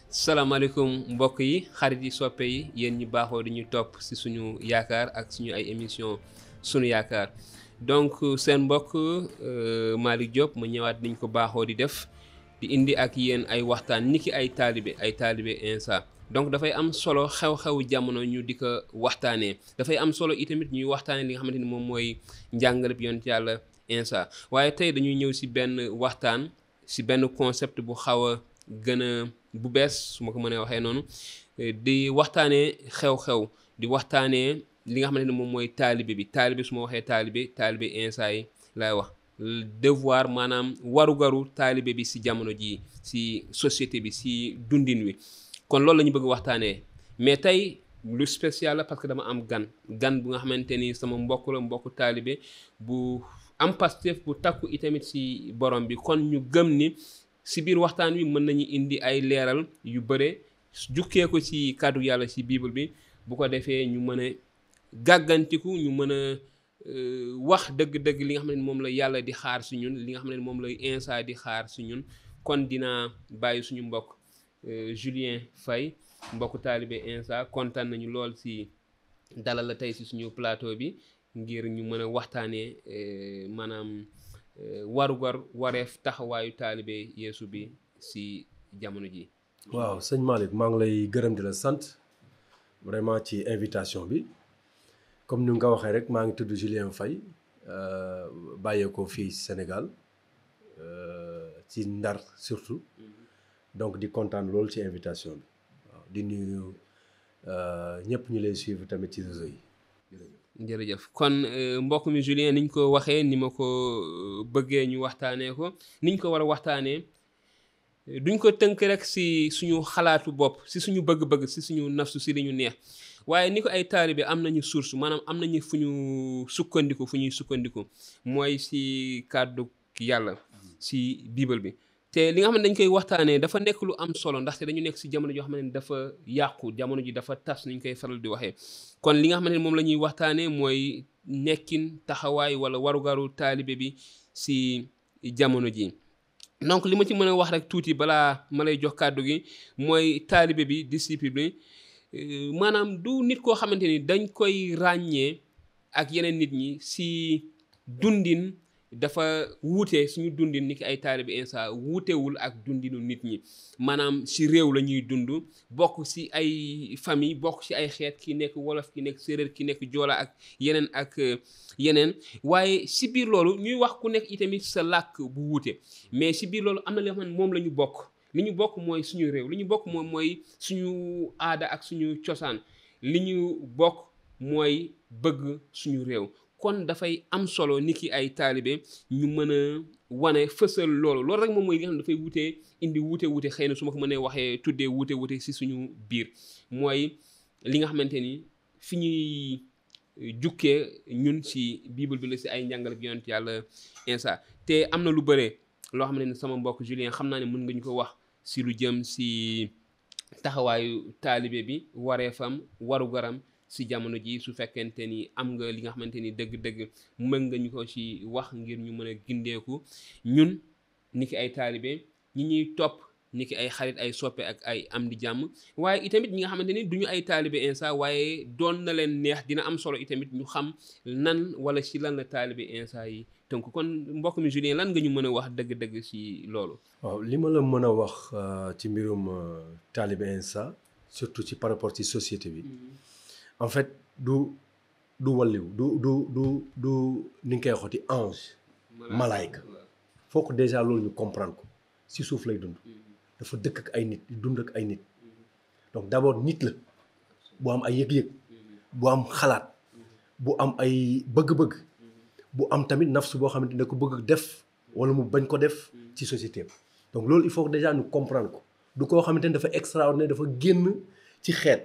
salaamaaleykum mbokk yi xarit yi soppe yi yéen ñi baaxoo di ñu topp ci suñu yaakaar ak suñu ay émission suñu yaakaar donc seen mbokk Malick Diop ma ñëwaat niñ ko baaxoo di def di indi ak yéen ay waxtaan niki ay taalibe Insa donc dafay am solo xew-xewu jamono ñu di ko waxtaanee dafay am solo itamit ñuy waxtaanee li nga xamante ni moom mooy njàngaleb yonent yàlla Insa waaye tey dañuy ñëw ci benn waxtaan ci benn concept bu xaw a gën a bu bees su ma ko mënee waxee noonu di waxtaanee xew-xew di waxtaanee li nga xamante ne moom mooy taalibe su ma waxee taalibe Insa yi laay wax devoir maanaam warugaru taalibe bi ci jamono jii ci société bi ci dundin wi kon loolu la ñu bëgg waxtaanee mais tey lu spécial la parce que dama am gan bu nga xamante ni sama mbokk la mbokku taalibe bu am Pastef bu takku itamit ci borom bi kon ñu gëm ni ci biir waxtaan wi mën nañu indi ay leeral yu bare jukkee ko ci kàddu yàlla ci bible bi bu ko defee ñu mën a gàggantiku ñu mën a wax dëgg-dëgg li nga xam ne moom la yàlla di xaar ci ñun li nga xam ne moom la Insa di xaar ci ñun kon dinaa bàyyi suñu mbokk Julien Faye mbokku taalibe Insa kontaan nañu lool ci dalal la tey ci suñu plateau bi ngir ñu mën a waxtaanee maanaam warugar wareef taxawaayu taalibe Yeesu bi ci jamono ji. waaw sëñ Malick maa ngi lay gërëm di la sant vraiment ci invitation bi comme ni nga ko waxee rek maa ngi tudd Julien Faye bàyyeekoo fii Sénégal ci Ndar surtout donc di kontaan loolu ci invitation bi waaw di nuyu ñëpp ñu lay suivre tamit ci réseau yi. jërëjëf kon mbokk mi Julien niñ ko waxee ni ma ko bëggee ñu waxtaanee ko niñ ko war a waxtaanee duñ ko tënk rek ci suñu xalaatu bopp ci suñu bëgg-bëgg ci suñu nafsu ci li ñu neex waaye ni ko ay taalibe am nañu source maanaam am nañu fu ñuy sukkandiku mooy ci kàddu yàlla ci bible bi te li nga xam ne dañ koy waxtaanee dafa nekk lu am solo ndaxte dañu nekk ci jamono joo xam ne dafa yàqu jamono ji dafa tas ni ñu koy faral di waxee kon li nga xam ne moom la ñuy waxtaanee mooy nekkin taxawaay wala warugaru taalibe bi ci jamono ji donc li ma ci mën a wax rek tuuti balaa ma lay jox kàddu gi mooy taalibe bi disciple bi maanaam du nit koo xamante ni dañ koy ràññee ak yeneen nit ñi ci dundin dafa wuute suñu dundin ni ki ay taalibe Insa wuutewul ak dundinu nit ñi maanaam ci réew la ñuy dund bokk ci ay famille bokk ci ay xeet ki nekk wolof ki nekk séeréer ki nekk joola ak yeneen waaye ci biir loolu ñuy wax ku nekk itamit sa làkk bu wuute mais ci biir loolu am na li nga xam ne moom la ñu bokk li ñu bokk mooy suñu réew li ñu bokk moom mooy suñu aada ak suñu cosaan li ñu bokk mooy bëgg suñu réew kon dafay am solo ni ki ay taalibe ñu mën a wane fësal loolu rek moom mooy li nga xam ne dafay indi wuute xëy na su ma ko mënee waxee tuddee wuute ci suñu biir mooy li nga xamante ni fi ñuy jukkee ñun ci bible bi la ci ay njàngale bi yonent yàlla Insa te am na lu bare loo xam ne sama mbokk Julien xam naa ne mën nga ñu ko wax ci lu jëm ci taxawaayu taalibe bi wareefam warugaram ci jamono ji su fekkente ni am nga li nga xamante ni dëgg-dëgg mën nga ñu ko ci wax ngir ñu mën a gindeeku ñun niki ay taalibe ñi ñuy topp niki ay xarit ay soppe ak ay am di jàmm waaye itamit ñi nga xamante ni duñu ay taalibe Insa waaye doon na leen neex dina am solo itamit ñu xam nan wala ci lan la taalibe Insa yi tënk kon mbokk mi Julien lan nga ñu mën a wax dëgg-dëgg ci loolu. waaw li ma la mën a wax ci mbirum taalibe Insa surtout ci par rapport ci société bi. en fait du walliw du ni nga koy waxati ange malaayka faut que déjà loolu ñu comprendre ko ci suuf lay dund dafa dëkk ak ay nit di dund ak ay nit donc d'abord nit la bu am ay yëg-yëg bu am xalaat bu am ay bëgg-bëgg bu am tamit nafsu boo xamante ne ko bëgg def wala mu bañ ko def ci société donc loolu il faut que déjà ñu comprendre ko du koo xamante ne dafa extraordinaire dafa génn ci xeet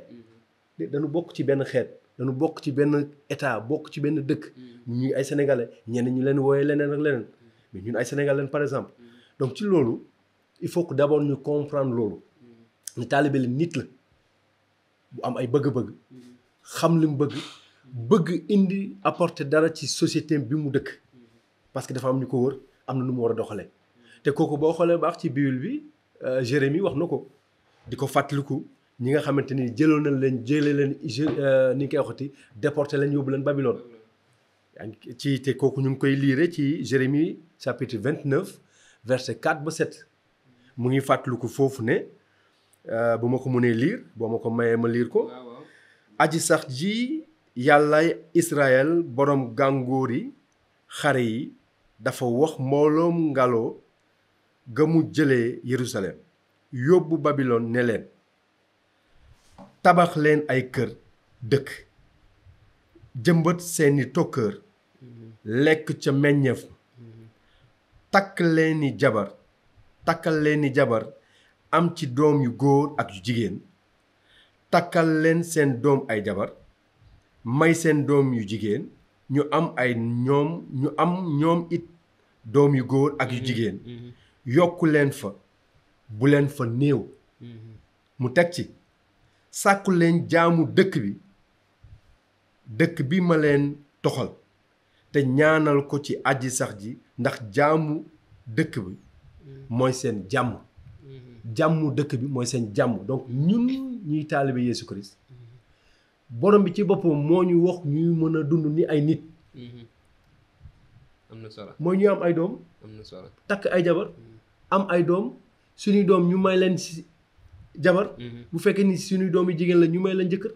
dañu bokk ci benn xeet dañu bokk ci benn état bokk ci benn dëkk ñuy ay sénégalais ñenn ñu leen wooyee leneen ak leneen mais ñun ay sénégalais par exemple donc ci loolu il faut que d'abord ñu comprendre loolu ñu taalibe la nit la bu am ay bëgg-bëgg xam li mu bëgg indi apporter dara ci société bi mu dëkk parce que dafa am ñu ko wër am na nu mu war a doxalee te kooku boo xoolee baax ci Bible bi Jérémie wax na ko di ko fàttaliku ñi nga xamante ni jëlee leen ni ñu koy waxati déporté leen yóbbu leen Babylone. ci te kooku ñu ngi koy liire ci Jérémie chapitre 29 verset 4 ba 7 mu ngi fàttaliku foofu ne bu ma ko mënee liir boo ma ko mayee ma liir ko. aji sax ji yàllaay Israël borom gàngoori xare yi dafa wax mbooloom ngaloo ga mu jëlee Yerusalem yóbbu Babylone ne leen tabax leen ay kër dëkk jëmbat seeni tokkër lekk ca meññeef takkal leeni jabar am ci doom yu góor ak yu jigéen takkal leen seen doom ay jabar may seen doom yu jigéen ñu am ñoom it doom yu góor ak yu jigéen yokku leen fa bu leen fa néew mu teg ci sàkku leen jaamu dëkk bi ma leen toxal te ñaanal ko ci aji sax ji ndax jaamu dëkk bi mooy seen jàmm jàmmu dëkk bi mooy seen jàmm donc ñun ñuy taalibe Yeesu Christ borom bi ci boppam moo ñu wax ñuy mën a dund ni ay nit. am na solo mooy ñu am ay doom. am na solo takk ay jabar. am ay doom suñuy doom ñu may leen si jabar. bu fekkee ni suñuy doom yi jigéen la ñu may leen jëkkër.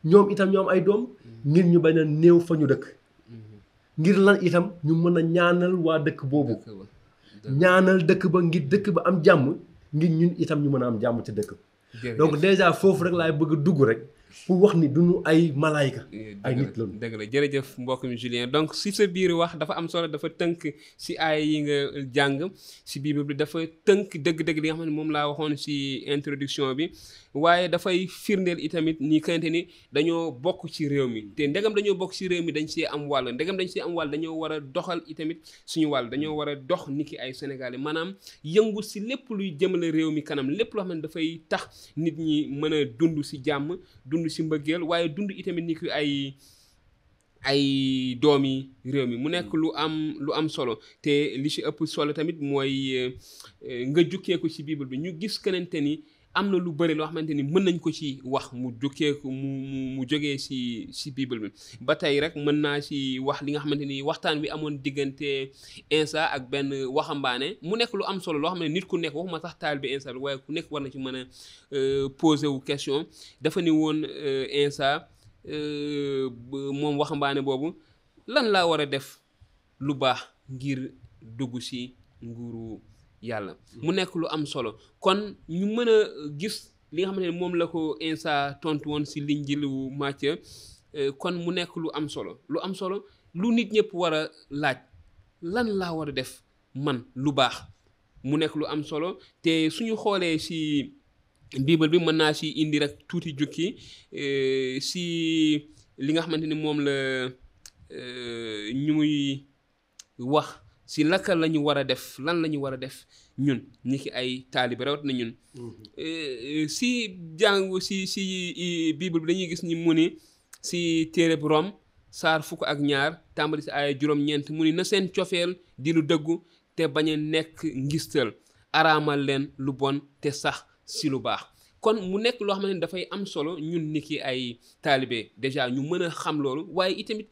ñoom itam ñu am ay doom. ngir ñu bañ a néew fa ñu dëkk. ngir lan itam ñu mën a ñaanal waa dëkk boobu. ñaanal dëkk ba ngir dëkk ba am jàmm ngir ñun itam ñu mën a am jàmm ci dëkk. donc déjà foofu rek laay bëgg a dugg rek. pour wax ni duñu ay malaayka ay nit lañu. dëgg la jërëjëf mbokk mi Julien donc si sa biir wax dafa am solo dafa tënk si aay yi nga jàng si Bible bi dafa tënk dëgg-dëgg li nga xam ne moom laa waxoon si introduction bi waaye dafay firndeel itamit ni kante ni dañoo bokk ci réew mi te ndegam dañoo bokk ci réew mi dañ see am wàll ndegam dañ see am wàll dañoo war a doxal itamit suñu wàll dañoo war a dox ni ki ay Sénégalais maanaam yëngu si lépp luy jëmale réew mi kanam lépp loo xam ne dafay tax nit ñi mën a dund si jàmm dund si mbëggeel waaye dund itamit ni ki ay doomi réew mi mu nekk lu am solo te li ci ëpp solo tamit mooy nga jukkeeku ci Bible bi ñu gis kenente ni am na lu bëri loo xamante ni mën nañ ko ci wax mu jukkeeku mu jógee ci Bible bi ba tey rek mën naa ci wax li nga xamante ni waxtaan bi amoon diggante Insa ak benn waxambaane mu nekk lu am solo loo xam ne nit ku nekk waxuma sax taalibe Insa waaye ku nekk war na ci mën a poser wu question dafa ni woon Insa moom waxambaane boobu lan laa war a def lu baax ngir dugg ci nguuru yàlla mu nekk lu am solo kon ñu mën a gis li nga xamante ne moom la ko Insa tontu woon ci Linjilu Matthieu kon mu nekk lu am solo lu nit ñëpp war a laaj lan laa war a def man lu baax mu nekk lu am solo te suñu xoolee ci Bible bi mën naa ci indi rek tuuti jukki ci li nga xamante ni moom la ñu muy wax ci laka la ñu war a def lan la ñu war a def ñun ñi ki ay taalibe rawat na ñun ci jàngu ci Bible bi dañuy gis ni mu ni ci téereb Rom saar 12 tàmbali ci ay juróom-ñeent mu ni na seen cofeel di lu dëggu te bañ a nekk ngistal araamal leen lu bon te sax ci lu baax kon mu nekk loo xam ne dafay am solo ñun ni ki ay taalibe déjà ñu mën a xam loolu waaye itamit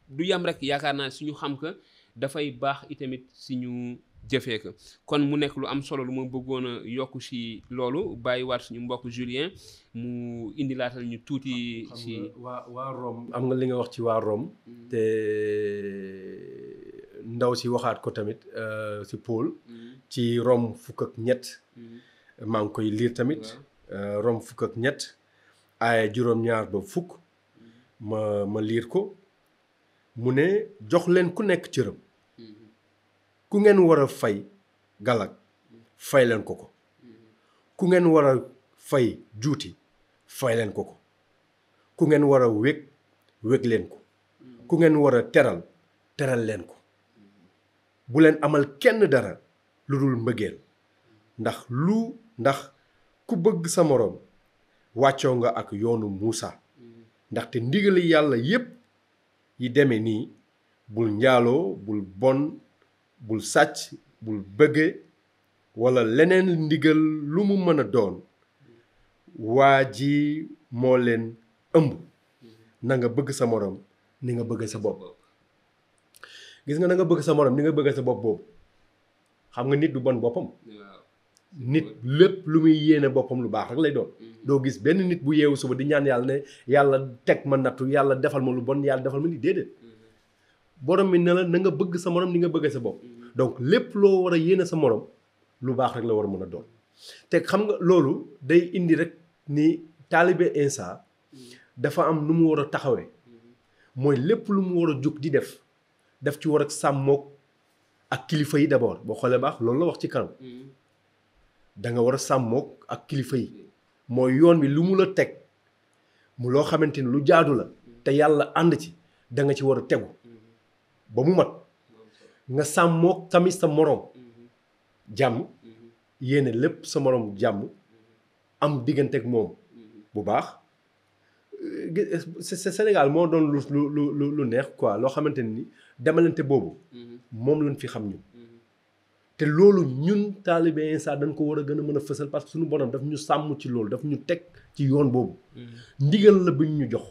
du yam rek yaakaar naa suñu xam ka dafay baax itamit suñu jëfee ko kon mu nekk lu am solo lu ma bëggoon a yokk ci loolu bàyyiwaat suñu mbokk Julien mu indi laatal ñu tuuti ci waa Rome am nga li nga wax ci waa Rome te ndaw si waxaat ko tamit ci Paul ci Rome 13 maa ngi koy liir tamit Rome 13 aaya juróom-ñaar ba 10 ma liir ko mu ne jox leen ku nekk cëram ku ngeen war a fay galak fay leen ko ku ngeen war a fay juuti fay leen ko ku ngeen war a wég leen ko ku ngeen war a teral leen ko bu leen amal kenn dara lu dul mbëggeel ndax ku bëgg sa moroom wàccoo nga ak yoonu Muusa ndaxte ndigali yàlla yépp yi deme nii bul njaaloo bul bon bul sàcc bul bëgge walla leneen ndigal lu mu mën a doon waa ji moo leen ëmb na nga bëgg sa morom ni nga bëgg sa bopp gis nga na nga bëgg sa morom ni nga bëgg sa bopp boobu xam nga nit du bon boppam nit lépp lu muy yéene boppam lu baax rek lay doon doo gis benn nit bu yeewu suba di ñaan yàlla ne yàlla teg ma nattu yàlla defal ma lu bon yàlla defal ma ni déedéet borom mi ne la na nga bëgg sa morom ni nga bëgg sa bopp donc lépp loo war a yéene sa morom lu baax rek la war a mën a doon te xam nga loolu day indi rek ni taalibe Insa dafa am nu mu war a taxawee mooy lépp lu mu war a jug di def ci war a sàmmook ak kilifa yi d'abord boo xoolee baax loolu la wax ci kanam da nga war a sàmmook ak kilifa yi mooy yoon wi lu mu la teg mu loo xamante ni lu jaadu la te yàlla ànd ci da nga ci war a tegu ba mu mat nga sàmmook tamit sa moroom jàmm yéene lépp sa moroom jàmm am diggante ak moom bu baax Sénégal moo doon lu neex quoi loo xamante ni demalante boobu moom lañ fi xam ñun te loolu ñun taalibe Insa dañ ko war a gën a mën a fësal parce que suñu borom daf ñu sàmm ci loolu daf ñu teg ci yoon boobu ndigal la buñ ñu jox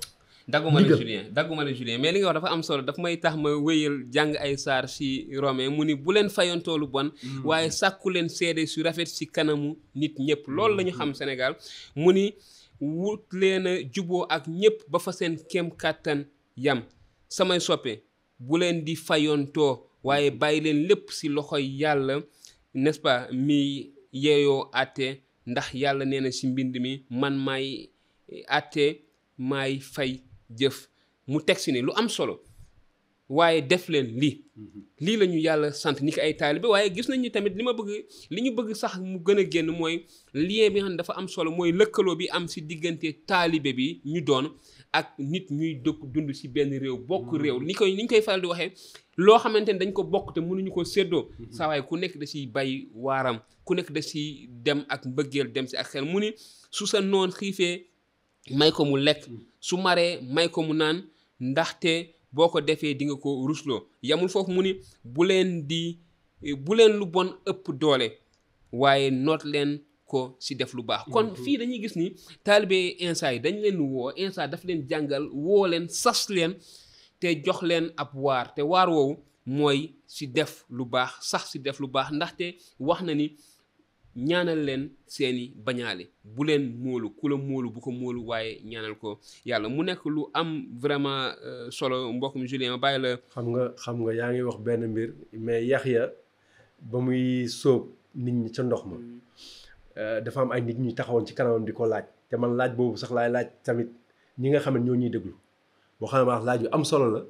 dagguma la Julien mais li nga wax dafa am solo daf may tax ma wéyal jàng ay saar si Romain mu ni bu leen fayantoo lu bon waaye sàkku leen seede su rafet si kanamu nit ñëpp loolu la ñu xam Sénégal mu ni wut leen a juboo ak ñëpp ba fa seen kem kàttan yam samay soppe bu leen di fayantoo waaye bàyyi leen lépp si loxoy yàlla n'est-ce pas mi yeeyoo àtte ndax yàlla nee na si mbind mi man maay àtte maay fay jëf mu teg si ne lu am solo waaye def leen lii la ñu yàlla sant ni ko ay taalibe waaye gis nañu tamit li ñu bëgg sax mu gën a génn mooy lien bi nga xam ne dafa am solo mooy lëkkaloo bi am si diggante taalibe bi ñu doon ak nit ñuy dund si benn réew bokk réew ni ñu koy faral di waxee loo xamante ne dañ ko bokk te mënuñu ko séddoo saa waaye ku nekk da siy bay waaram ku nekk da siy dem ak mbëggeel dem si ak xel mu ni su sa noon xiifee may ko mu lekk su maree may ko mu naan ndaxte boo ko defee di nga ko rusloo yamul foofu mu ni bu leen lu bon ëpp doole waaye noot leen ko si def lu baax kon fii dañuy gis ni taalibe Insa yi dañ leen woo Insa daf leen jàngal woo leen sas leen te jox leen ab waar te waar woowu mooy si def lu baax sax si def lu baax ndaxte wax na ni ñaanal leen seeni bañaale bu leen móolu ku la móolu bu ko móolu waaye ñaanal ko yàlla mu nekk lu am vraiment solo mbokk mi Julien ma bàyyi la xam nga yaa ngi wax benn mbir mais Yaxya ba muy sóob nit ñi ca ndox ma dafa am ay nit ñuy taxawoon ci kanamam di ko laaj te man laaj boobu sax laay laaj tamit ñi nga xam ne ñoo ñuy déglu boo xam ne wax laaj yu am solo la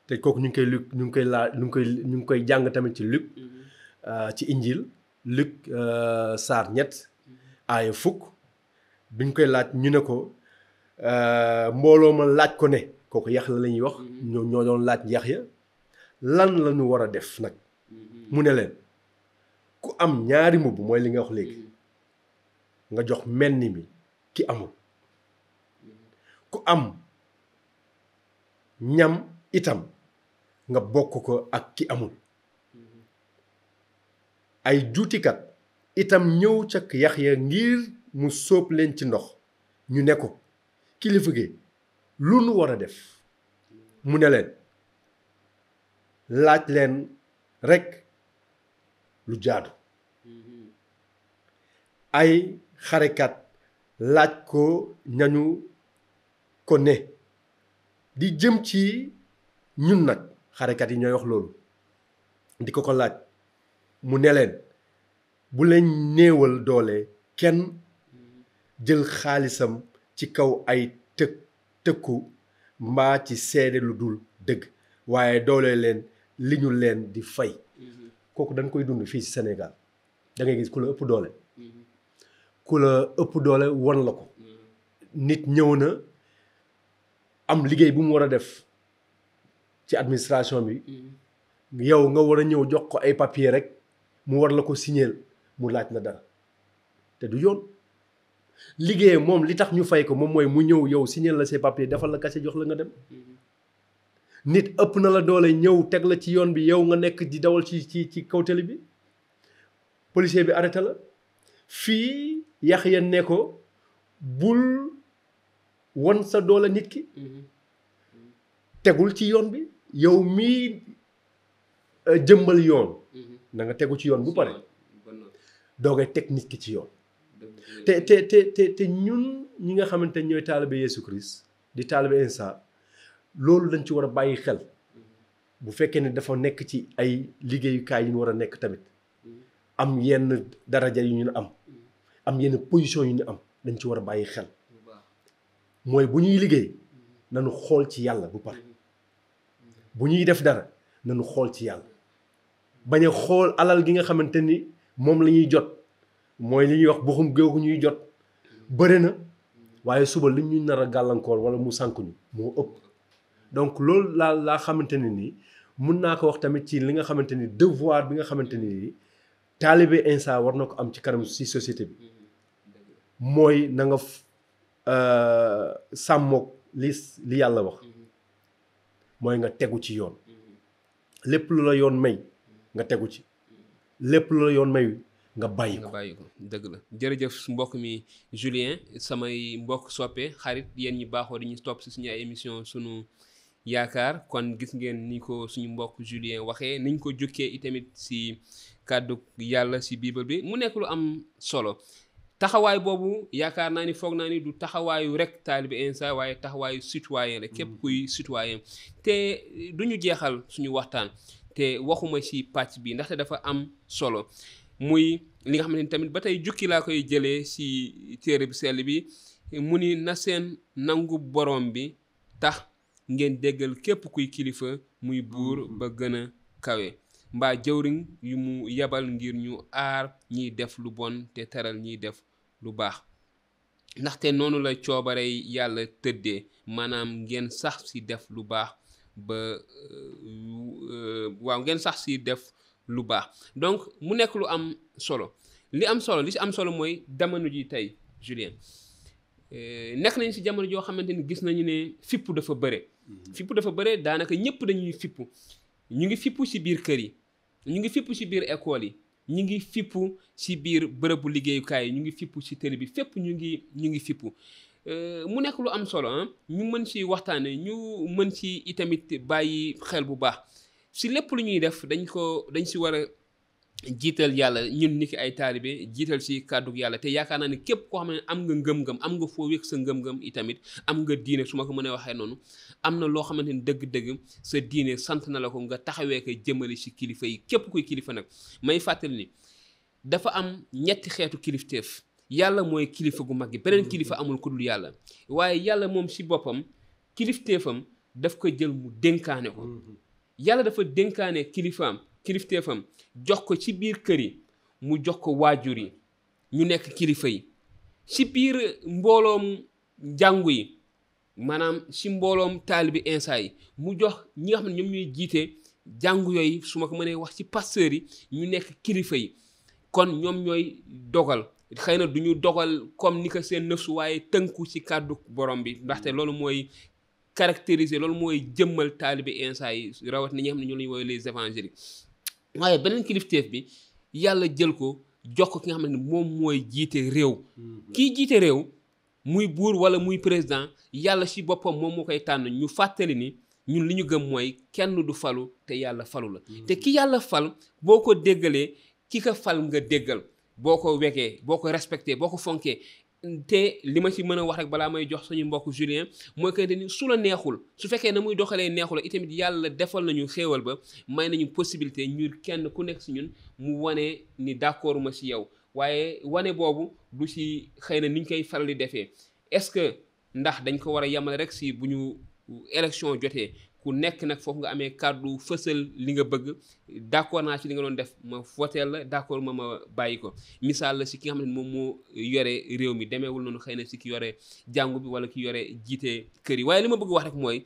te kooku ñu ngi koy jàng tamit ci Luc ci Injil Luc saar 7 aaya 10 biñ koy laaj ñu ne ko mbooloo ma laaj ko ne kooku Yaxya la ñuy wax ñoo doon laaj Yaxya lan la ñu war a def nag mu ne leen ku am ñaari mbubb mooy li nga wax léegi nga jox menn mi ki amul ku am ñam itam nga bokk ko ak ki amul ay juutikat itam ñëw ca Yaxya ngir mu sóob leen ci ndox ñu ne ko kilifa gi lu nu war a def mu ne leen laaj leen rekk lu jaadu ay xarekat laaj ko ñañu ko ne di jëm ci ñun nag xarekat yi ñooy wax loolu di ko laaj mu ne leen bu leen néewal doole kenn jël xaalisam ci kaw ay tëkku mbaa ci seede lu dul dëgg waaye doole leen li ñu leen di fay kooku dañ koy dund fii ci Sénégal da ngay gis ku la ëpp doole ku la ëpp doole won la ko nit ñëw na am liggéey bu mu war a def ci administration bi yow nga war a ñëw jox ko ay papier rek mu war la ko signéel mu laaj la dara te du yoon liggéey moom li tax ñu fay ko moom mooy mu ñëw yow signéel la say papier defal la kase jox la nga dem nit ëpp na la doole ñëw teg la ci yoon bi yow nga nekk di dawal ci kaw tali bi policier bi arrêté la fii Yaxya ne ko bul won sa doole nit ki tegul ci yoon bi yow mii jëmmal yoon na nga tegu ci yoon bu pare doogay teg nit ki ci yoon te ñun ñi nga xamante ne ñooy taalibe Yeesu Christ di taalibe Insa loolu dañ ci war a bàyyi xel bu fekkee ne dafa nekk ci ay liggéeyukaay yi ñu war a nekk tamit am yenn daraja yu ñu am yenn position yu ñu am dañ ci war a bàyyi xel mooy bu ñuy liggéey nañu xool ci yàlla bu pare bu ñuy def dara nañu xool ci yàlla bañ a xool alal gi nga xamante ni moom la ñuy jot mooy li ñuy wax buxum géew ñuy jot bëri na waaye suba li ñu nar a gàllankoor wala mu sànkuñu moo ëpp donc loolu laa xamante ne nii mun naa ko wax tamit ci li nga xamante ni devoir bi nga xamante ni nii taalibe Insa war na ko am ci kanam si société bi mooy na nga sàmmoog li yàlla wax mooy nga tegu ci yoon lépp lu la yoon may nga tegu ci lépp lu la yoon may nga bàyyi ko dëgg la jërëjëf mbokk mi Julien samay mbokk soppe xarit yéen ñi baaxoo di ñu topp si suñu ay émission sunu yaakaar kon gis ngeen ni ko suñu mbokk Julien waxee niñ ko jukkee itamit si kàddu yàlla si bible bi mu nekk lu am solo taxawaay boobu yaakaar naa ni foog naa ni du taxawaayu rek taalibe Insa waaye taxawaayu citoyen la képp kuy citoyen te duñu jeexal suñu waxtaan te waxuma ci pàcc bi ndaxte dafa am solo muy li nga xamante ni tamit ba tey jukki laa koy jëlee ci téere bi sell bi mu ni na seen nangu borom bi tax ngeen déggal képp kuy kilifa muy buur ba gën a kawe mbaa jëwriñ yu mu yabal ngir ñu aar ñiy def lu bon te teral ñiy def lu baax ndaxte noonu la coobarey yàlla tëddee maanaam ngeen sax ci def lu baax ba waaw ngeen sax ci def lu baax donc mu nekk lu am solo li ci am solo mooy jamono ji tey Julien nekk nañ ci jamono joo xamante ni gis nañu ne fippu dafa bëre daanaka ñëpp dañuy fippu ñu ngi fippu ci biir kër yi ñu ngi fippu ci biir école yi ñu ngi fippu ci biir bërëbu liggéeyukaay yi ñu ngi fippu ci télé bi fépp ñu ngi fippu mu nekk lu am solo ñu mën ci waxtaane ñu mën ci itamit bàyyi xel bu baax ci lépp lu ñuy def dañ ci war a jiital yàlla ñun niki ay taalibe jiital ci kàddu yàlla te yaakaar naa ne képp koo xam ne am nga ngëm-ngëm am nga foo wékk sa ngëm-ngëm itamit am nga diine su ma ko mënee waxee noonu am na loo xamante ni dëgg-dëgg sa diine sant na la ko nga taxawee ko jëmale ci kilifa yi képp kuy kilifa nag may fàttali ni dafa am ñetti xeetu kilifteef yàlla mooy kilifa gu mag gi beneen kilifa amul ku dul yàlla waaye yàlla moom ci boppam kilifteefam daf ko jël mu dénkaane ko yàlla dafa dénkaane kilifteefam jox ko ci biir kër yi mu jox ko waajur yi ñu nekk kilifa yi ci biir mbooloom jàngu yi maanaam ci mbooloom taalibi Insa yi mu jox ñi nga xam ne ñoom ñuy jiite jàngu yooyu su ma ko mënee wax ci pasteurs yi ñu nekk kilifa yi kon ñoom ñooy dogal xëy na duñu dogal comme ni ko seen nëfsu waaye tënku ci kàddu borom bi ndaxte loolu mooy caractériser loolu mooy jëmmal taalibi Insa yi rawat ni ñi nga xam ne ñoo lañu woowee les évangéliques waaye beneen kilifteef bi yàlla jël ko jox ko ki nga xam ne moom mooy jiite réew kii jiite réew muy buur wala muy président yàlla ci boppam moom moo koy tànn ñu fàttali ni ñun li ñu gëm mooy kenn du falu te yàlla falu la te ki yàlla fal boo ko déggalee ki ko fal nga déggal boo ko wegee boo ko respecté boo ko fonkee te li ma ci mën a wax rek balaa may jox suñu mbokk Julien mooy que ni su la neexul su fekkee na muy doxalee neexul la itamit yàlla defal nañu xéewal ba may nañu possibilité ñu kenn ku nekk ci ñun mu wane ni d'accord ma ci yow waaye wane boobu du ci xëy na ni ñu koy faral di defee est-ce que ndax dañ ko war a yemale rek ci bu ñu élection jotee ku nekk nag foofu nga amee kàddu fësal li nga bëgg d'accord naa ci li nga doon def ma voteel la d'accord ma bàyyi ko misaal la ci ki nga xam ne moom moo yore réew mi demeewul noonu xëy na ci ki yore jàngu bi wala ki yore jiite kër yi waaye li ma bëgg wax rek mooy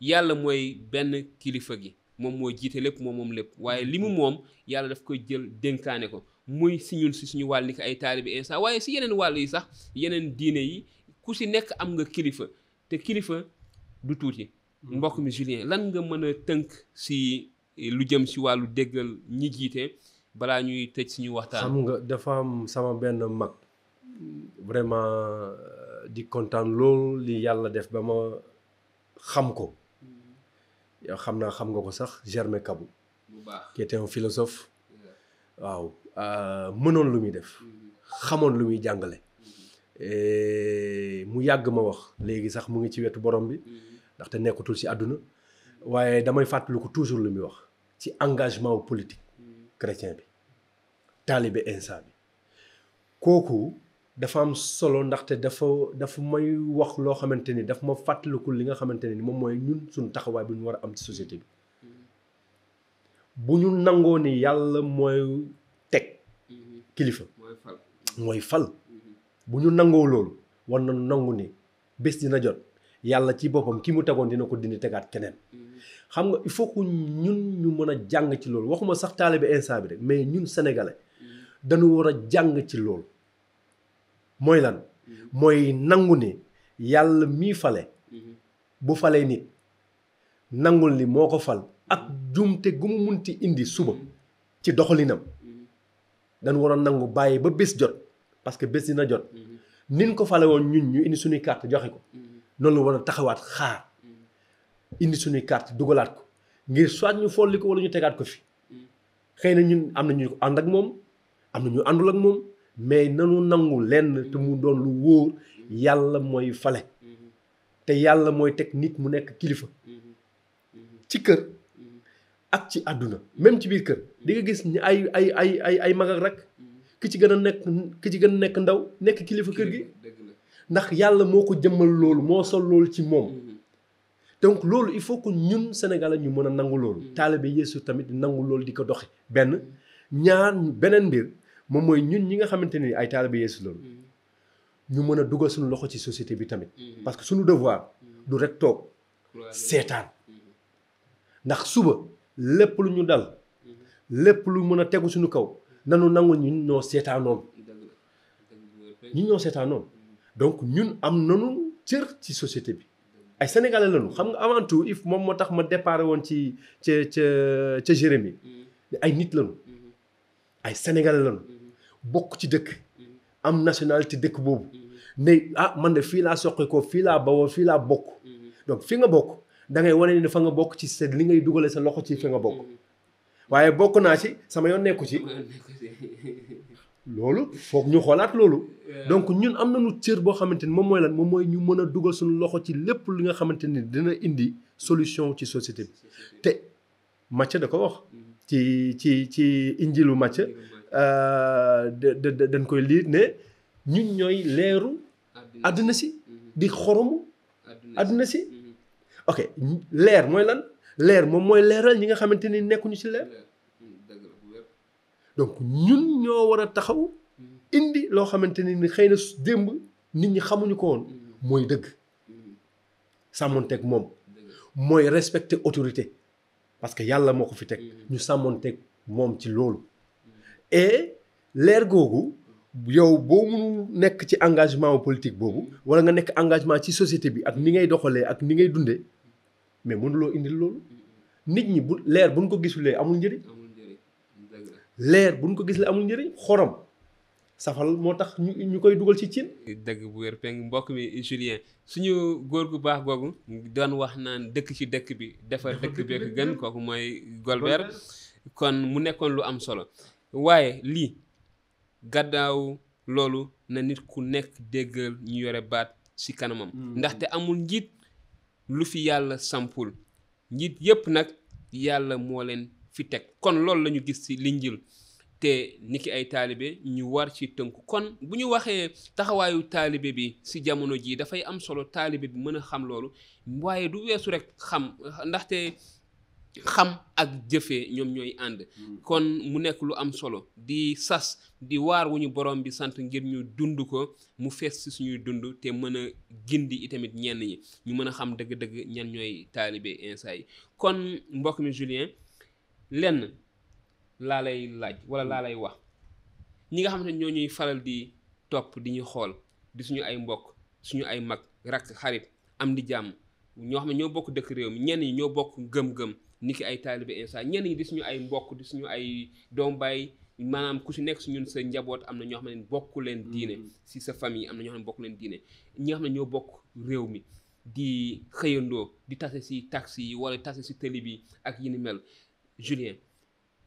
yàlla mooy benn kilifa gi moom moo jiite lépp moom lépp waaye li mu moom yàlla daf koy jël dénkaane ko muy ci ñun ci suñu wàll ni ko ay taalibi Insa waaye ci yeneen wàll yi sax yeneen diine yi ku ci nekk am nga kilifa te kilifa du tuuti mbokk mi Julien lan nga mën a tënk ci lu jëm ci wàllu déggal ñi jiite balaa ñuy tëj suñu waxtaan. xam nga dafa am sama benn mag vraiment di kontaan loolu li yàlla def ba ma xam ko yow xam nga ko sax Germain Kabou bu baax qui était un philosophe waaw mënoon lu muy def xamoon lu muy jàngale mu yàgg ma wax léegi sax mu ngi ci wetu borom bi ndaxte nekkatul ci àdduna waaye damay fàttaliku toujours lu muy wax ci engagement politique chrétien bi taalibe Insa bi kooku dafa am solo ndaxte dafa may wax loo xamante ni daf ma fàttaliku li nga xamante ne ni moom mooy ñun suñu taxawaay bu ñu war a am ci société bi bu ñu nangoo ni yàlla mooy teg kilifa mooy fal bu ñu nangoo loolu war na nangu ni bés dina jot yàlla ci boppam ki mu tegoon dina ko dindi tegaat keneen xam nga il faut que ñun ñu mën a jàng ci loolu waxuma sax taalibe Insa bi rek mais ñun sénégalais dañu war a jàng ci loolu mooy lan mooy nangu ni yàlla mii fale bu falee nit nangul ni moo ko fal ak jumte gu mu munti indi suba ci doxalinam dañu war a nangu bàyyi ba bés jot parce que bés dina jot nin ko fale woon ñun ñu indi suñuy carte joxe ko noonu la war a taxawaat xaar indi suñuy carte dugalaat ko ngir soit ñu folli ko wala ñu tegaat ko fi xëy na ñun am na ñu ànd ak moom am na ñu àndul ak moom mais nanu nangu lenn te mu doon lu wóor yàlla mooy fale te yàlla mooy teg nit mu nekk kilifa ci kër ak ci àdduna même ci biir kër di nga gis ni ay mag ak rak ki ci gën a nekk ndaw nekk kilifa kër gi ndax yàlla moo ko jëmmal loolu moo sol loolu ci moom donc loolu il faut que ñun Sénégalais ñu mën a nangu loolu taalibe Yeesu tamit nangu loolu di ko doxe benn ñaar beneen mbir moom mooy ñun ñi nga xamante ni ay taalibe Yeesu loolu ñu mën a dugal suñu loxo ci société bi tamit parce que suñu devoir du rek toog seetaan ndax suba lépp lu ñu dal lépp lu mën a tegu suñu kaw nanu nangu ñun ñoo seetaanoon donc ñun am nanu cër ci société bi ay sénégalais lañu xam nga avant tout if moom moo tax ma déparé woon ci ca Jérémie ay nit lañu ay sénégalais lañu bokk ci dëkk am nationalité dëkk boobu ne man de fii laa soqe ko fii laa bawoo fii laa bokk donc fi nga bokk da ngay wane ni fa nga bokk ci sa li ngay dugale sa loxo ci fi nga bokk waaye bokk naa ci sama yoon nekku ci loolu foog ñu xoolaat loolu donc ñun am nañu cër boo xamante ni moom mooy lan moom mooy ñu mën a dugal suñu loxo ci lépp li nga xamante ni dina indi solution ci société bi te Matthieu da ko wax ci injilu Matthieu dañ koy liir ne ñun ñooy leeru àdduna si di xoromu àdduna si ok leer mooy lan leer moom mooy leeral ñi nga xamante ni nekkuñu ci leer donc ñun ñoo war a taxaw indi loo xamante ni xëy na démb nit ñi xamuñu ko woon mooy dëgg sàmmonteeg moom mooy respecter autorité parce que yàlla moo ko fi teg ñu sàmmonteeg moom ci loolu et leer googu yow boo mënu nekk ci engagement politique boobu wala nga nekk engagement ci société bi ak ni ngay doxalee ak ni ngay dundee mais mënuloo indil loolu nit ñi bu leer buñ ko gisulee amul njëriñ leer buñ ko gisulee amul njëriñ xorom safal moo tax ñu koy dugal ci cin. dëgg bu wér peng mbokk mi Julien suñu góor gu baax googu doon wax naan dëkk ci dëkk bi defar dëkk bi ko gën kooku mooy Golbert kon mu nekkoon lu am solo waaye lii gàddaaw loolu na nit ku nekk déggal ñu yore baat ci kanamam ndaxte amul njiit lu fi yàlla sampul njiit yépp nag yàlla moo leen fi teg kon loolu la ñu gis ci Linjiil te niki ay taalibe ñu war ci tënku kon bu ñu waxee taxawaayu taalibe bi ci jamono jii dafay am solo taalibe bi mën a xam loolu waaye du weesu rek xam ndaxte xam ak jëfee ñoom ñooy ànd kon mu nekk lu am solo di sas di waar wu ñu borom bi sant ngir ñu dund ko mu fees ci suñuy dund te mën a gindi itamit ñenn ñi ñu mën a xam dëgg-dëgg ñan ñooy taalibe Insa yi kon mbokk mi Julien lenn laa lay laaj wala laa lay wax ñi nga xamante ne ñoo ñuy faral di topp di ñu xool di suñu ay mbokk suñu ay mag rakk xarit am di jàmm ñoo xam ne ñoo bokk dëkk réew mi ñenn ñi ñoo bokk gëm-gëm niki ay taalibe Insa ñenn ñi di suñu ay mbokk di suñu ay doom baay maanaam ku si nekk si ñun sa njaboot am na ñoo xam ne bokku leen diine si sa famille am na ñoo xam ne bokku leen diine ñi nga xam ne ñoo bokk réew mi di xëyandoo di tase si taxi yi wala tase si télé bi ak yi ni mel Julien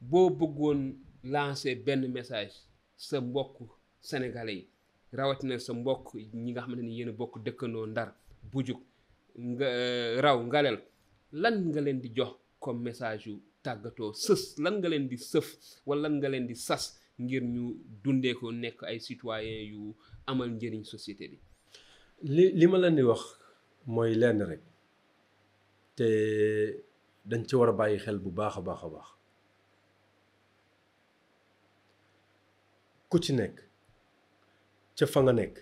boo bëggoon lancer benn message sa mbokk sénégalais yi rawatina sa mbokk ñi nga xamante ni yéen a bokk dëkkandoo Ndar Bujuk nga raw Ngalel lan nga leen di jox comme message yu tàggatoo sës lan nga leen di sëf wala lan nga leen di sas ngir ñu dundee ko nekk ay citoyens yu amal njëriñ société bi. li ma leen di wax mooy lenn rek te dañ ci war a bàyyi xel bu baax a baax a baax ku ci nekk ca fa nga nekk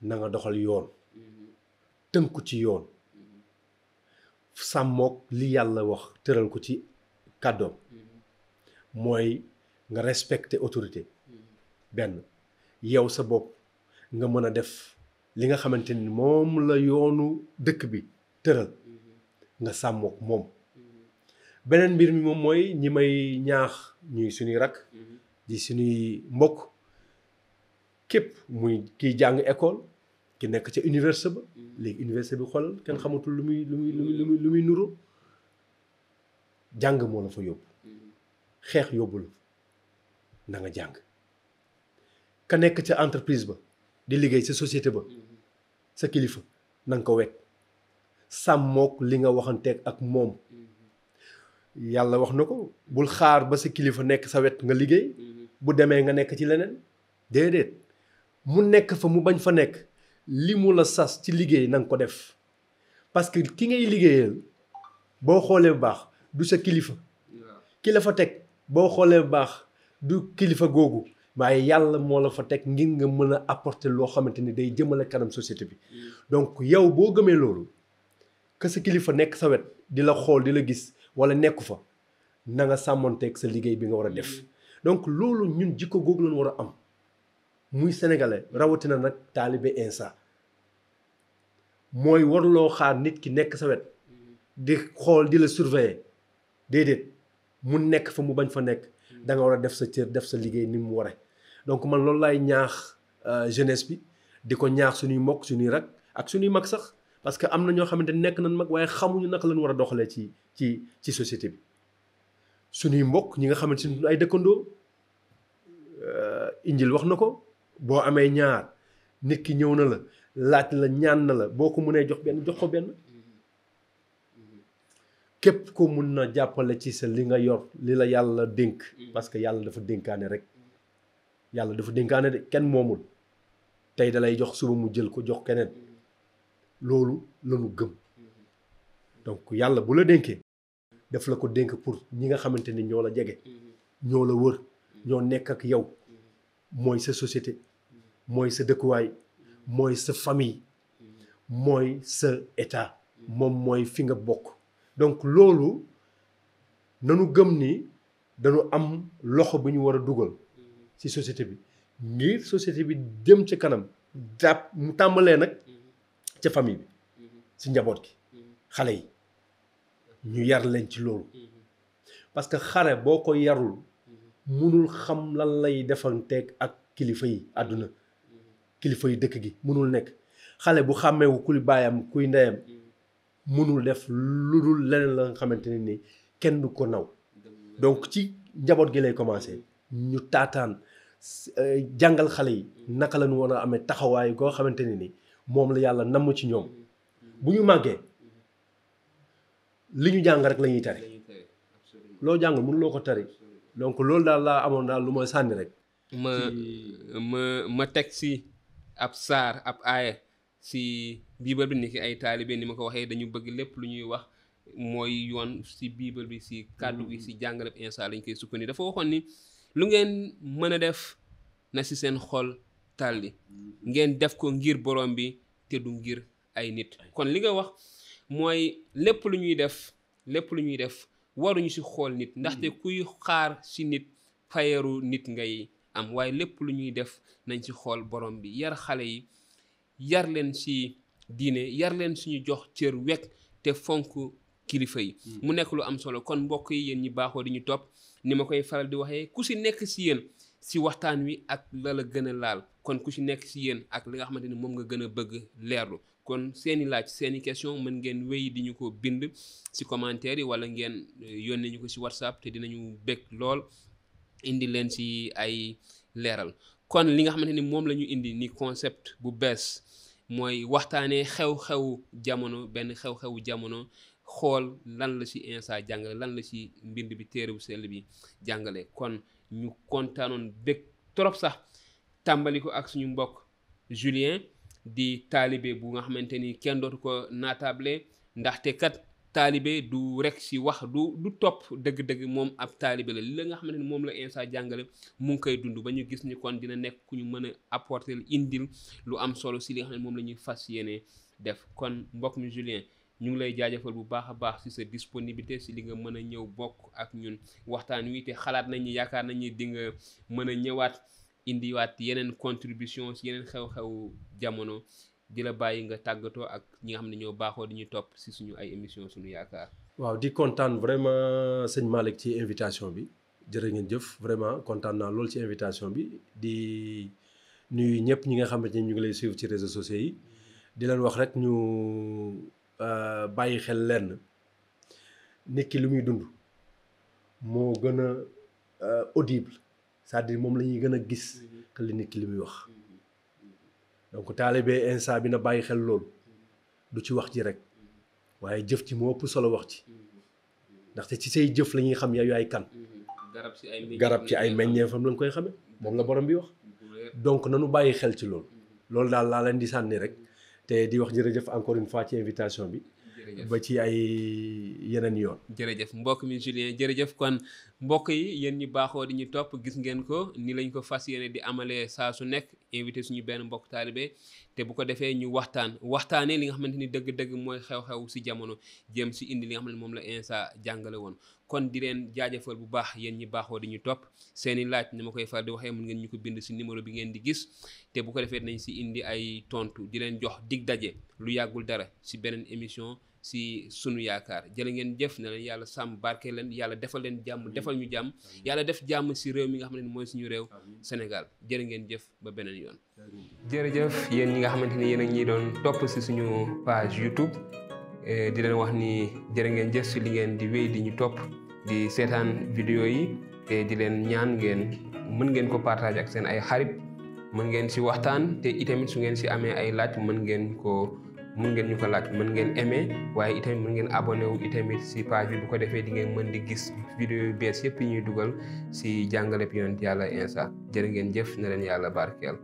na nga doxal yoon tënku ci yoon sàmmook li yàlla wax tëral ko ci kàddoom mooy nga respecter autorité benn yow sa bopp nga mën a def li nga xamante ni moom la yoonu dëkk bi tëral nga sàmmook moom beneen mbir mi moom mooy ñi may ñaax ñuy suñuy rakk di suñuy mbokk képp muy kiy jàng école ki nekk ca université ba léegi université bi xoolal kenn xamatul lu muy nuru jàng moo la fa yóbbu xeex yóbbu la na nga jàng ka nekk ca entreprise ba di liggéey sa société ba sa kilifa na nga ko wekk sàmmook li nga waxanteeg ak moom yàlla wax na ko bul xaar ba sa kilifa nekk sa wet nga liggéey bu demee nga nekk ci leneen déedéet mu nekk fa mu bañ fa nekk li mu la sas ci liggéey na nga ko def parce que ki ngay liggéeyal boo xoolee bu baax du sa kilifa ki la fa teg boo xoolee bu baax du kilifa googu waaye yàlla moo la fa teg ngir nga mën a apporter loo xamante ni day jëmale kanam société bi donc yow boo gëmee loolu que sa kilifa nekk sa wet di la xool di la gis wala nekku fa na nga sàmmonteeg sa liggéey bi nga war a def donc loolu ñun jikko googu lañ war a am muy sénégalais rawatina nag taalibe Insa mooy warloo xaar nit ki nekk sa wet di xool di la surveiller déedéet mu nekk fa mu bañ fa nekk da nga war a def sa cër def sa liggéey ni mu waree donc man loolu laay ñaax jeunesse bi di ko ñaax suñuy mbokk suñuy rak ak suñuy mag sax parce que am na ñoo xamante nekk nañ mag waaye xamuñu naka lañ war a doxalee ci société bi suñuy mbokk ñi nga xamante ni ay dëkkandoo Injil wax na ko boo amee ñaar nit ki ñëw na la laaj la ñaan na la boo ko mënee jox benn jox ko benn képp ko mun na jàppale ci sa li nga yor li la yàlla dénk parce que yàlla dafa dénkaane rek yàlla dafa dénkaane de kenn moomul tey da lay jox suba mu jël ko jox keneen loolu lañu gëm donc yàlla bu la dénkee daf la ko dénk pour ñi nga xamante ni ñoo la jege ñoo la wër ñoo nekk ak yow mooy sa société mooy sa dëkkuwaay mooy sa famille mooy sa état moom mooy fi nga bokk donc loolu nanu gëm ni dañu am loxo bu ñu war a dugal ci société bi ngir société bi jëm ci kanam jàpp mu tàmbalee nag ca famille bi ci njaboot gi xale yi ñu yar leen ci loolu parce que xale boo ko yarul mënul xam lan lay defanteeg ak kilifa yi àdduna kilifa yi dëkk gi mënul nekk xale bu xàmmeewu kuy baayam kuy ndeyam mënul def lu dul leneen la nga xamante ne ni kenn du ko naw donc ci njaboot gi lay commencé ñu taataan jàngal xale yi naka la ñu war a amee taxawaay goo xamante ne ni moom la yàlla namm ci ñoom bu ñu màggee li ñu jàng rek la ñuy tari loo jàng mënuloo ko tari donc loolu daal laa amoon daal lu ma sànni rek. ma teg si ab saar ab aaya si biibal bi ni ki ay taalibe ni ma ko waxee dañu bëgg lépp lu ñuy wax mooy yoon si biibal bi si kàddu gi si jàngale Insa lañ koy sukkandiku dafa waxoon ni lu ngeen mën a def na si seen xol tàlli ngeen def ko ngir borom bi te du ngir ay nit kon li nga wax mooy lépp lu ñuy def waruñu si xool nit ndaxte kuy xaar si nit fayeeru nit ngay am waaye lépp lu ñuy def nañ ci xool borom bi yar xale yi yar leen si diine yar leen suñu jox cër wekk te fonk kilifa yi mu nekk lu am solo kon mbokk yi yéen ñi baaxoo di ñu topp ni ma koy faral di waxee ku si nekk si yéen si waxtaan wi ak la la gën a laal kon ku si nekk si yéen ak li nga xamante ni moom nga gën a bëgg leerlu kon seeni laaj seeni question mën ngeen wéy di ñu ko bind si commentaire yi wala ngeen yónnee ñu ko si WhatsApp te dinañu bëgg lool indi leen si ay leeral kon li nga xamante ni moom la ñu indi ni concept bu bees mooy waxtaanee xew-xewu jamono benn xew-xewu jamono xool lan la ci Insa jàngale lan la ci mbind bi téere bu sell bi jàngale kon ñu kontaanoon bég trop sax tàmbali ko ak suñu mbokk Julien di taalibe bu nga xamante ni kenn dootu ko naatable ndaxte kat taalibe du rek ci wax du topp dëgg-dëgg moom ab taalibe la li la nga xamante ni moom la Insa jàngale mu ngi koy dund ba ñu gis ni kon dina nekk ku ñu mën a apporter indil lu am solo ci li nga xam ne moom la ñuy fas yéene def kon mbokk mi Julien ñu ngi lay jaajëfal bu baax a baax ci sa disponibilité ci li nga mën a ñëw bokk ak ñun waxtaan wi te xalaat nañ ni yaakaar nañ ni di nga mën a ñëwaat indiwaat yeneen contribution ci yeneen xew-xew jamono di la bàyyi nga tàggatoo ak ñi nga xam ne ñoo baaxoo di ñu topp ci suñu ay émission suñu yaakaar. waaw di kontaan vraiment sëñ Malick ci invitation bi jërë ngeen jëf vraiment kontaan naa lool ci invitation bi di nuyu ñëpp ñi nga xamante ni ñu ngi lay suivre ci réseaux sociaux yi di leen wax rek ñu bàyyi xel lenn nit ki lu muy dund moo gën a audible c'est-à-dire moom la ñuy gën a gis que li nit ki li muy wax donc taalibe Insa bi na bàyyi xel loolu du ci wax ji rek waaye jëf ci moo ëpp solo wax ci ndaxte ci say jëf la ñuy xam yow yaay kan garab ci ay meññeefam lañ koy xame moom la borom bi wax donc nanu bàyyi xel ci loolu daal laa leen di sànni rek te di wax jërëjëf encore une fois ci invitation bi ba ci ay yeneen yoon jërëjëf mbokk mi Julien jërëjëf kon mbokk yi yéen ñi baaxoo di ñu topp gis ngeen ko ni lañ ko fas yéene di amalee saa su nekk invité suñu benn mbokk taalibe te bu ko defee ñu waxtaanee li nga xamante ni dëgg-dëgg mooy xew-xew ci jamono jëm ci indi li nga xam ne moom la Insa jàngale woon kon di leen jaajëfal bu baax yéen ñi baaxoo di ñu topp seeni laaj ni ma koy faral di waxee mën ngeen ñu ko bind ci numéro bi ngeen di gis te bu ko defee nañ ci indi ay tontu di leen jox dig daje lu yàggul dara ci beneen émission ci sunu yaakaar jërë ngeen jëf na leen yàlla sàmm barke leen yàlla defal leen jàmm defal ñu jàmm yàlla def jàmm ci réew mi nga xam ne mooy suñu réew Sénégal jërë ngeen jëf ba beneen yoon. jërëjëf yéen ñi nga xamante ni yéen a ngi doon topp ci suñu page YouTube di leen wax ni jërë ngeen jëf ci li ngeen di wéy di ñu topp di seetaan vidéo yi te di leen ñaan mën ngeen ko partager ak seen ay xarit mën ngeen ci waxtaan te itamit su ngeen ci amee ay laaj mën ngeen ñu ko laaj mën ngeen aimer waaye itamit mën ngeen abonné wu itamit ci page bi bu ko defee di ngeen mën di gis vidéo yu bees yëpp yi ñuy dugal ci jàngale bi yonent yàlla Insa jërë ngeen jëf na leen yàlla barkeel